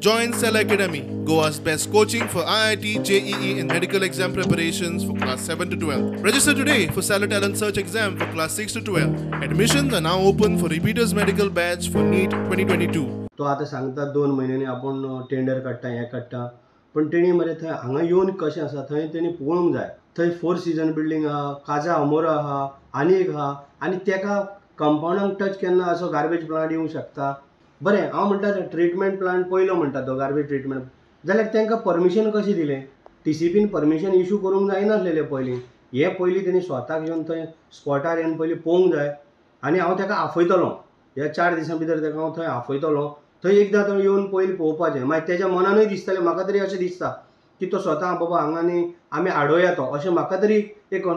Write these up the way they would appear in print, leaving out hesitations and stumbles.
Join Cell Academy, Goa's best coaching for IIT, JEE and medical exam preparations for class 7 to 12. Register today for Stellar Talent Search exam for class 6 to 12. Admissions are now open for repeaters medical batch for NEET 2022. तो आतां सांगता 2 म्हयन्यांनी आपूण tender काडटा, हें काडटा, पूण तेणी मरे थंय हांगा येवन कशें आसा थंय तेणी पळोवंक जाय. थंय 4 सिजन बिल्डींग आहा, काजा अमोरा आहा, आनी एक आहा, आनी तेका कंपावंडाक टच केन्ना असो गार्बेज प्लांट येवंक शकता. बरें, हांव म्हणटा ट्रिटमेंट प्लांट पयलो म्हणटा तो गार्बेज ट्रिटमेंट, जाल्यार तांकां परमिशन कशें दिलें? टीसीपीन परमिशन इशू करूंक जायनासलेलें पयलीं. हें पयलीं तेणी स्वताक येवन थंय स्पॉटार येवन पयलीं पळोवंक जाय. आनी हांव ताका आफयतलो, ह्या 4 दिसां भितर ताका हांव थंय आफयतलो. थंय एकदां थंय येवन पयलीं पळोवपाचें. मागीर तेज्या मनानूय दिसतलें, म्हाका तरी अशें दिसता की तो स्वता बाबा हांगा न्ही आमी आडोया तो, अशें म्हाका तरी एक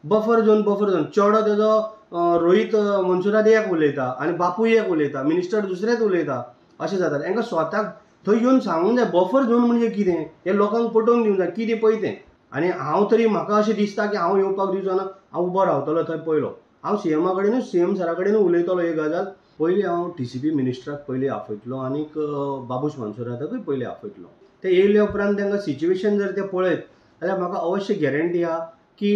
बफर झोन, बफर झोन चेडो तेजो रोहीत मनसुरात एक उलयता आनी बापूय एक उलयता, मिनिस्टर दुसरेच उलयता, अशें जाता. तांकां स्वताक थंय येवन सांगूंक जाय बफर झोन म्हणजे कितें हें लोकांक पटोवन दिवंक जाय, कितें पळय तें. आनी हांव तरी म्हाका अशें दिसता की हांव येवपाक दिवचो ना, हांव उबो रावतलो थंय पयलो. हांव सीएमा कडेनूच, सीएम सरा कडेनूच उलयतलो ही गजाल. पयलीं हांव टीसीपी मिनिस्टराक पयलीं आफयतलो आनीक बाबूश मनसुराताकूय पयलीं आफयतलो. ते येयल्या उपरांत तांकां सिच्युएशन जर ते पळयत जाल्यार म्हाका अवश्य गॅरंटी आहा की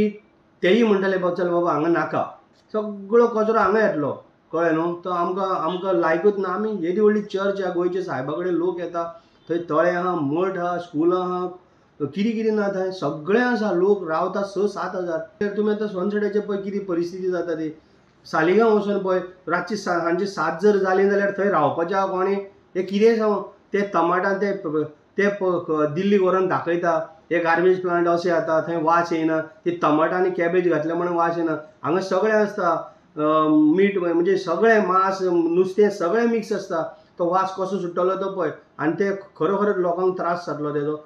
तेय म्हणटले बाबा चल बाबा हांगा नाका, सगळो कचरो हांगा येतलो, कळ्ळें न्हू. तो आमकां आमकां लायकूच ना. आमी येदी व्हडली चर्च आहा, गोंयचे सायबा कडेन लोक येता, थंय तळें आहा, मठ आहा, स्कूल आहा, कितें कितें ना थंय सगळें आसा. लोक रावता 6-7 हजार. तुमी आतां सनसेटाचेर पळय कितें परिस्थिती जाता ती. सालिगांव वचून पळय, रातची सांजची 7 जर जाली जाल्यार थंय रावपाचें आहा कोणी. हें कितें सांगू, ते टमाटान ते ते दिल्लीक व्हरोन दाखयता, हे गार्बेज प्लांट अशें जाता, थंय वास येयना, ती टमाटा आनी कॅबेज घातल्या म्हणून वास येयना. हांगा सगळें आसता, मीठ म्हणजे सगळें मांस नुस्तें सगळें मिक्स आसता. तो वास कसो सुट्टलो तो पळय, आनी ते खरोखरच लोकांक त्रास जातलो तेजो.